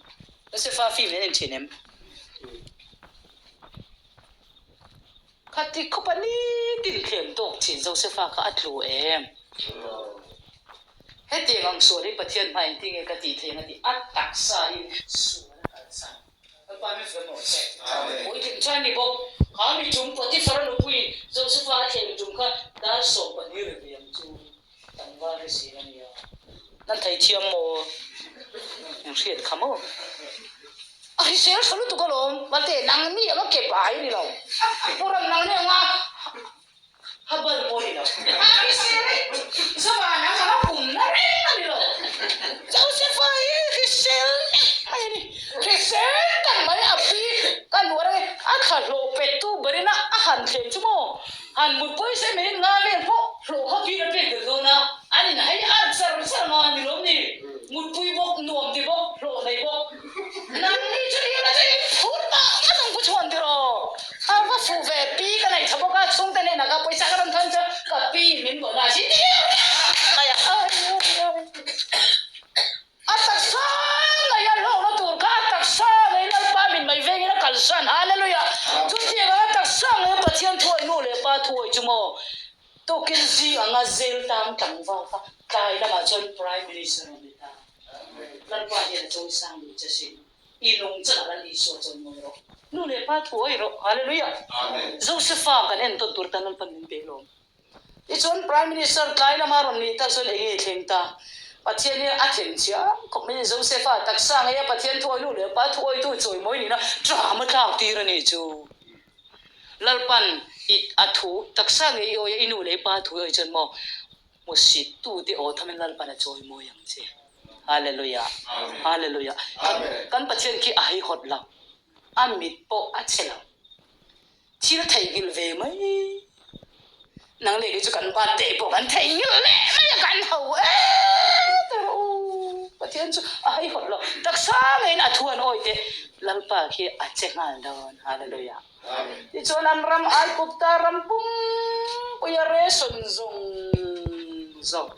Josefa film in en thin em? Khati khawpa nitin thlem tawk thin Josefa kha a tlu em? Hetiang ang sual hi Pathian hma engtin nge ka tih theih ang a ti? A taksa in sual a kalsan. Lalpa min hre mawh che. Puitling chuan ni bawk. Kha mi tum Potiphar a nupuiin Josefa a thlem tum kha dar 12 ri ve ang chu tlangval ri sin a nia. Nan thei thiam maw? hriat kha maw? A hrisel tha lutuk alawm, Malte, nangni anga ke bai ni lo, Pu Ram nangni anga habal pawh ni lo, a hrisel hi Zova nang anga pumna reng a ni lo, Josepha hi hrisel em mai a ni, hrisel tak mai a pi ka nuar ange, a thla hlawh pettu berin a han thlem chu maw? Han mutpui se min nga vel pawh hlawh kha tuin a pek tel dawn a, an in hai ar char char nga ni lawm ni? Mutpui bawk, nuam ti bawk, hlawh hlei bawk. Nangni chu ni ila chu in phur ta ngat ang pu chhuan tiraw? A va fuh ve, pi ka nei tha bawk a, chhungte hnenah ka pawisa ka rawn thawn chu ka pi min bawh na si ti mai a, ai ai ai. A taksa ngei a hlawkna tur kha a taksa ngei Lalpa min mai vengin a kalsan. Hallelujah! Chutiang anga taksa ngei Pathian thuawi nu leh pa thuawi chu maw tukin zing anga zel tang tlangval kha tlai lamah chuan Prime Minister a ni ta. Lalpa hian a chawisang duh che sin. I lung chana Lal Isua chuan ngawi rawh. Nu leh pa thuawi rawh. Hallelujah! Josepha kan entawn tur tan Lalpan min pe lawm. Tichuan Prime Minister tlai lama rawn nih tak chuan enge thleng ta? Pathian hi a thleng chiang khawp mai a ni. Josepha taksa ngei a Pathian thuawi nu leh pa thuawitu chawimawi nihna ṭam a tlak tir a nih chu. Lalpan i a thu taksa ngei i awi a, i nu leh i pa thu i awi chuan maw hmusit tute aw thamin Lalpan a chawimawi ang che. Hallelujah! Hallelujah! Kan Pathian khi a haihawt lo, a mit pawh a che lo. Thil theihnghilh ve mai. Nang leh kei chu kan bat teh pawh kan theihnghilh leh mai a, kan ho em ta rawh u. Pathian chu a haihawt lo. Taksa ngeiin a thu an awi teh. Lalpa khi a che nghal dawn. Hallelujah. Tichuan an ram Aigupta ram pumpuia ration zawng zawng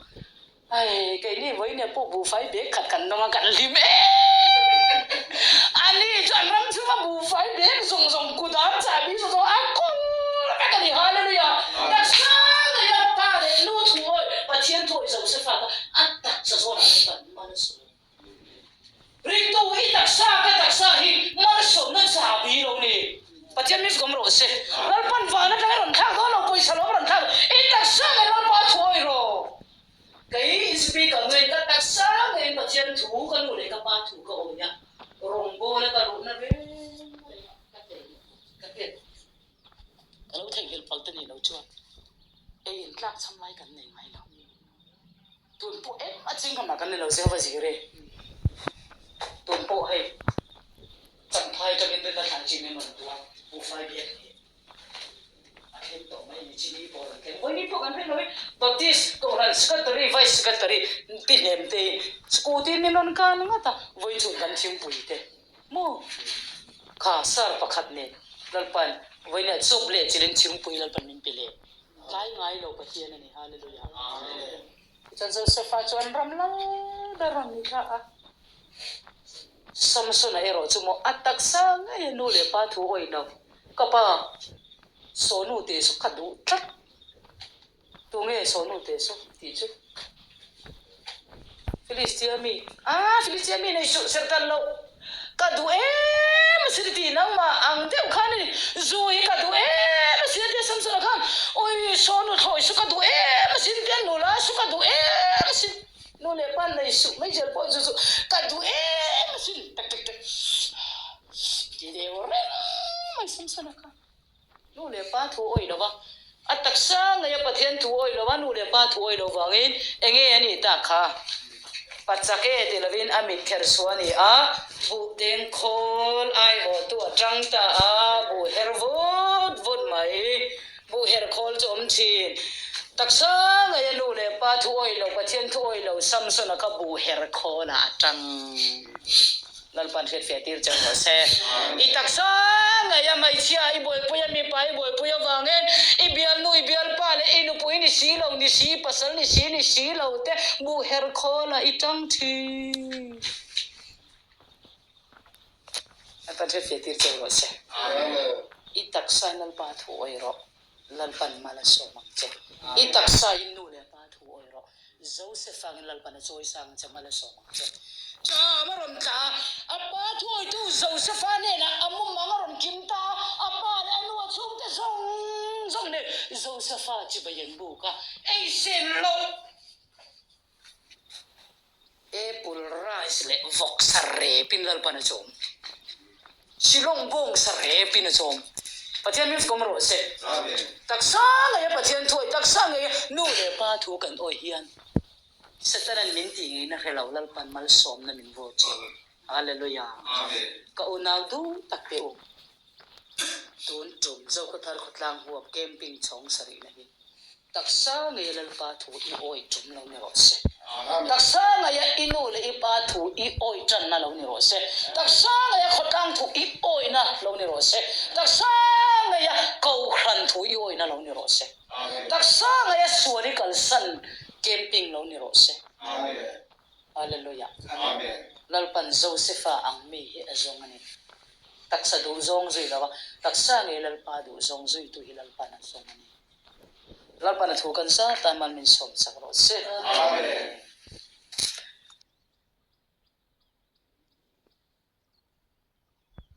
Ai, keini vawinia pawh buhfai bag khat kan dawng a, kan hlim em! Ani chuan ram chhunga buhfai bag zawng zawng kut an chahbi zawng zawng a kawl vek a ni. Hallelujah! Taksa ngei a pa leh nu thu awi, Pathian thu awi Josepha kha a taksa zawnah an pan malsawm. Ringtu i taksa ka taksa hi malsawmna chahbi lo ni. Pathian mi fawm rawh se. Lalpan van atanga rawn thlak dawn lo, pawisa lawm rawn thlak dawn. I taksa ngei Lalpa thu awi rawh. Kei speaker ngei ka taksa ngeiin Pathian thu ka nu leh ka pa thu ka awi a, rawngbawla ka luhna reng reng a ka tel ka tel ka lo theihnghilh phal te nih loh chuan ei in tlak cham lai kan nei ngai lo. Tun pawh engmah ching kha mah kan ni lo Jehova zir e. Tun pawh hei Champhai atangin rinna thlai chin in rawn tuam buhfai biak hi a thleng tawh mai a ni chini pawh a rawn thleng. Vawiin pawh kan ring lo hi Baptist Kohhran Secretary Vice Secretary pi hnem te hi scooty min rawn kal ngat a vawiin chhung kan thingpui te maw kha sir pakhat nen Lalpan vawiin ah chawp leh chilin thingpui Lalpan min pe leh Tlai ngai lo Pathian a ni. Hallelujah. Tichuan Josepha chuan ram lal ber rawn ni thla a. Samsona erawh chu maw a taksa ngei a nu leh pa thu awih lo. Ka pa, Sawnu tih chu ka duh tlat. Tunge Sawnu tih chu tih chu? Filistia mi, Ah, Filistia mi nei suh serh lo. Ka duh em asin ti nangmah ang deuh khan a ni. Zu hi ka duh em asin a ti a Samsona khan, Awi, saw nu thlawi su ka duh em asin tia nula su ka duh em asin. Nu leh pa nei suh mai zel pawh zu chu ka duh em asin tek tek tek ti deuh reng mai Samsona khan. Nu leh pa thu awih lo va, a taksa ngei a Pathian thu awih lo va, nu leh pa thu awih lo vangin enge a nih tak kha? Pa chak e ti lovin a mit kher chhuah a ni a, buh deng khawl aiawhtu a tang ta a, buh her vut vut mai, buh her khawl chu awm thin. Taksa ngei a nu leh pa thu awih lo, Pathian thu awih lo Samson-a kha buh her khawlah a tang. Lalpan hriatfiah tir cheu rawh se. I taksa ngei a hmeichhia i buaipui a mipa i buaipui avangin i bialnu i bialpa leh i nupui ni si lo ni si pasal ni si ni si lo te buh her khawl ah i tang thin. Lalpan hriatfiah tir cheu rawh se. I taksa in Lalpa thu awih rawh. Lalpan mal a sawm ang che. I taksa in nu leh pa thu awih rawh. Joseph angin Lalpan a chawi sang ang che, mal a sawm ang che. Ṭam a rawn tla a, a pa thuawitu Joseph-a hnenah a mumang a rawn kim ta a, a pa leh a nu a chhungte zawng zawng nen Joseph-a chibai an buk a, ei sen loh. Apple rice leh vawksa repin Lalpan a chawm. Shillong bawngsa repin a chawm. Pathian min fawm rawh se. Taksa ngeia Pathian thuawi, taksa ngeia nu leh pa thu kan awih hian Satanan min tih ngeina hre lo Lalpan malsawmna min vawr thin. Hallelujah. Ka unau duh tak te u. Tun tum Zokhawthar khawtlang huap camping chhawng sarihna hi Taksa ngeia Lalpa thu i awih tum lo ni rawh se. Taksa ngeia i nu leh i pa thu i awih tanna lo ni rawh se. Taksa ngeia khawtlang thu i awihna lo ni rawh se. Taksa ngeia kohhran thu i awihna lo ni rawh se. Taksa ngeia sual i kalsan camping lo ni rawh se. Hallelujah. Lalpan Josefa ang mi hi a zawng a ni. Taksa duhzawng zui lo a, taksa ngei Lalpa duhzawng zuitu hi Lalpan a zawng a ni. Lalpan a thu kan zat a, mal min sawm chak rawh se. Amen.